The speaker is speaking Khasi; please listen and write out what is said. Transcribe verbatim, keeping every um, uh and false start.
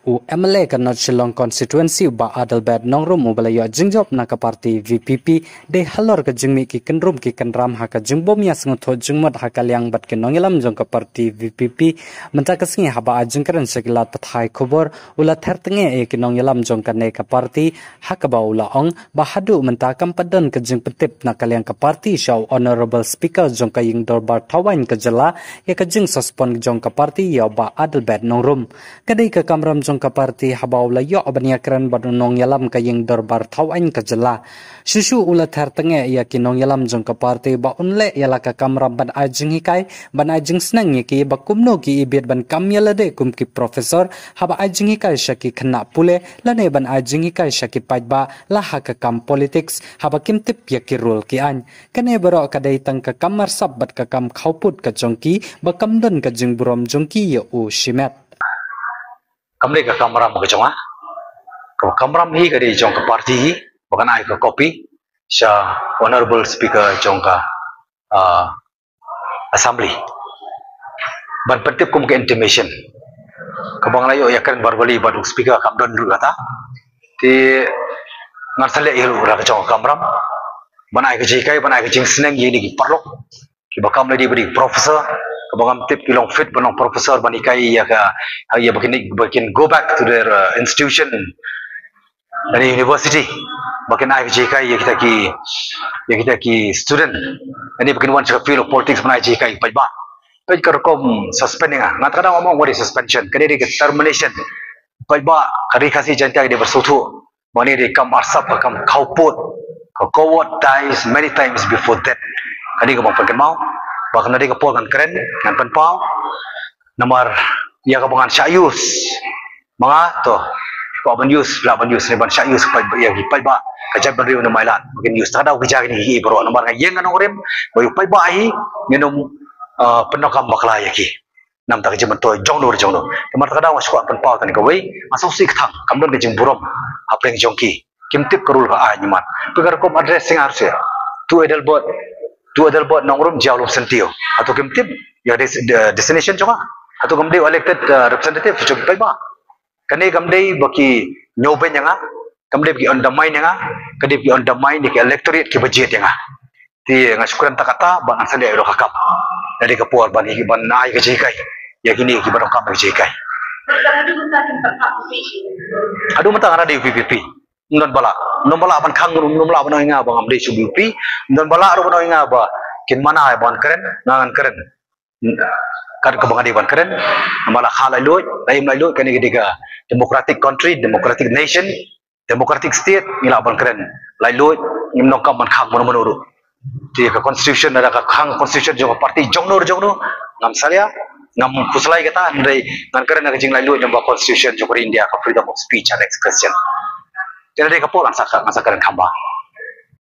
U M L A ka North Shillong Constituency, Bah Adelbert Nongrum, uba la ïoh jingjop na ka parti V P P, dei halor ka jingmih ki kynrum ki kynram ha ka jingbym ïasngewthuh jingmut ha ka liang bad ki nongïalam jong ka parti V P P. Mynta ka sngi haba ai jingkren sha ki lad pathai khubor, u la ther tyngeh ïa ki nongïalam jong kane ka parti, ha kaba u la ong ba haduh mynta kam pat don ka jingpyntip na ka liang ka parti sha u Honorable Speaker jong ka Ïing Dorbar Thawaiñ ka jylla ïa ka jingsuspend jong ka parti ïa u Bah Adelbert Nongrum. Ka dei ka kamram jong ka parti haba u la ïoh ban ïakren bad u nongïalam ka Ïing Dorbar Thawaiñ ka jylla. Shuh shuh u la ther tyngeh ïa ki nongïalam jong ka parti ba un leh ïa la ka kamram ban ai jinghikai, ban ai jingsneng ïa ki ba kumno ki ibit ban kam ïa lade kum ki professor, haba ai jinghikai sha ki khynnah pule, lane ban ai jinghikai sha ki paidbah la ha ka kam politics, haba kim tip ïa ki rule ki aiñ. Kane baroh ka dei tang ka kam marsap bad ka kam khawpud ka jong ki, ba kam don ka jingburom jong ki ïa u shimet. Kam dei ka kamram ka jong nga. Ka kamram hi ka dei jong ka parti hi, ba kan ai ka copy sha Honorable Speaker jong ka, ah, Assembly. Ban pyntip kum ka intimation. Kaba nga la ïoh ïakren verbally bad u Speaker kam don ruh kata. Te ngan sa leh ïa ruh la ka jong ka kamram. Ban ai ka jinghikai, ban ai ka jingsneng ïa kine ki paralok kiba kam leh dei ba dei professor, kaba ngam tip ki long fit ban long professor ban hikai ïa ka, ïa ba kin, ba kin go back to their, uh, institution, lane university, ba kin ai ka jinghikai ïa kita ki, ïa kita ki student. Lane ba kin wan sha ka field of politics ban ai jinghikai paidbah. Peit ka rukom suspend ïa nga, nga ta ka dang ong ba dei suspension, ka dei ka termination. Paidbah, ka Ri Khasi Jaiñtia ka dei ba sngewthuh ba kane dei kam arsap, ka kam khawpud, ka coward dies many times before death. Ka dei kaba pynkynmaw, ba kane dei ka por ngan kren, ngan pynpaw. Namar ïa kaba ngan shah use, ma nga to, kwah ban use, lah ban use, ne ban shah use paidbah, ïa ki paidbah ka jaitbynriew ne mailan, ba kin use. Ta ka daw ki jia kine ki baroh, namar nga ïeng ngan ong rim ba ïa u paidbah hi ngin ym, ah, pyndonkam bakla ïa ki. Namar ta ka jingmyntoi jong no jong no. Namar ta ka daw nga shu kwah pynpaw tang kawei, nga sngewsih kthang, kam don ka jingburom hapdeng jong ki. Kim tip ka rule ka aiñ, man. Phi ka rukom address sing ar se. To Adelbert, to Adelbert Nongrum Jia Lum Sentio. Hato kim tip ïa des-, de-, destination jong nga? Hato kam dei elected, uh, representative jong ki paidbah? Kane kam dei ba ki ñiewbeiñ ïa nga, kam dei ba ki undermine ïa nga, ka dei ba ki undermine ïa ki electorate kiba jied ïa nga. Te nga shu kren ta kata ba ngan sa leh ïa ka kam. Ka dei ka por ban, ban ai ka jinghikai ïa kine kiba donkam ka jinghikai. Haduh mynta nga dei U P P P. Ym don ba lah, ym don ba lah ban khang, ym don ba lah ban ong ïa nga ba ngam dei shu U P P, ym don ba lah ruh ban ong ïa nga ba kin mana ban kren, nga ngan kren. Kat kaba nga dei ban kren, namar la kha laitluid, la im laitluid, kane ka dei ka democratic country, democratic nation, democratic state, ngi lah ban kren laitluid, ngim donkam ban khang mano mano ruh. Te ka constitution, lada ka khang constitution jong ka party jong no jong no, ngam salia, ngam khuslai kata, hynrei ngan kren na ka jinglaitluid namar constitution jong ka ri India ka freedom of speech and expression. Te lada ka por ngan sa, ngan sa kren kham bha.